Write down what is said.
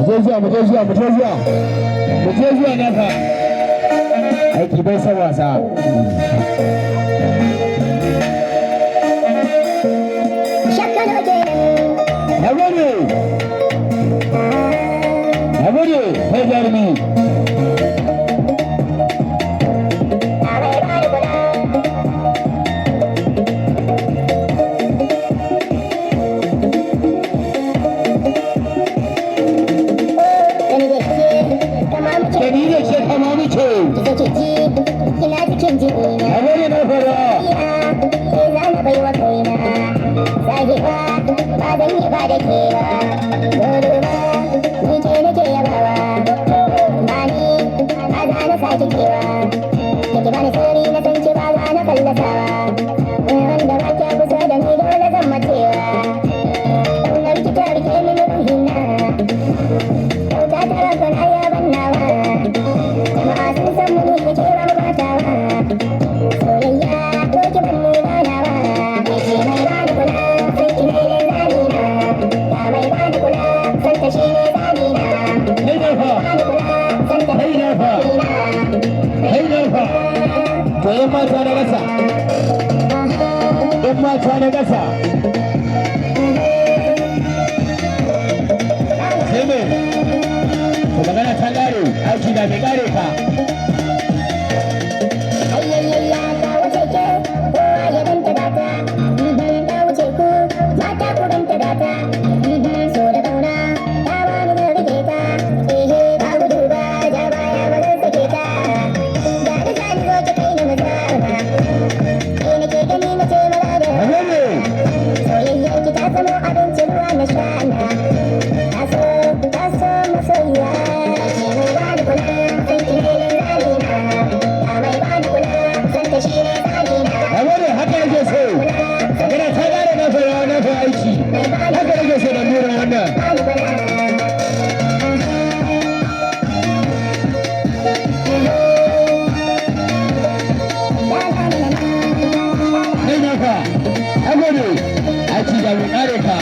Je zuwa, mu je zuwa, mu je zuwa, mu je zuwa. Nafa aiki bai san wasa. Shakano kenan. Na gode, na gode, kai jarumi. Na mai bani kula. Gani da ke kama muke. Da ni da ke kama muke. Ki zo ki ji ina cikin jini. Na gode, na fara. Na ke za na bai wa kaina sahiba, ba zan yi ba da ke ba. Dole ba ni ke nake yabawa, ba ni ba za na sake kewa da ki bani sirri, na san ki ba za na fallasawa. Wanda ba kya kusa da ni, dole zan macewa. Ƙaunar ki ta rike mini ruhina, kyauta ta rabban ayyaban nawa. Jama'a sun san mu ni da ke ba mu batawa. Soyayya ko ki ban ni ganawa. Ke ce mai bani kula, san ki ne zani na. Ya mai bani kula, san ta shi ne zani na. Kai na fa. Bani kula, san ta Kai na fa. ni na. Kai na fa. To, yan mata na gasa, yan mata na gasa, sai me? To, magana ta kare, aiki na mai kare ka. Ayyayayya, ta wuce ke, kowa ya ganta gata. Ta wuce ku, mata ku ganta gata. So da kauna, ta bani, zan rike ta. Ehe, ba gudu ba, ja baya ba zan sake ta. Ga ni zani zo ki kai ni mu zauna. Ke nake gani na ce maza da Na gode. Soyayyar ki ta zamo abinci, ruwa na sha na. Taso, taso masoyiya. Ke mai bani kula, san ki ne zani na. Ya mai bani kula, san ta shi ne zani na. Na gode, haka yake so. Magana ta kare, na fara, na fa aiki haka yake so da nura wannan. Bani kula. Kai na fa, na gode, aiki da mai kare ka.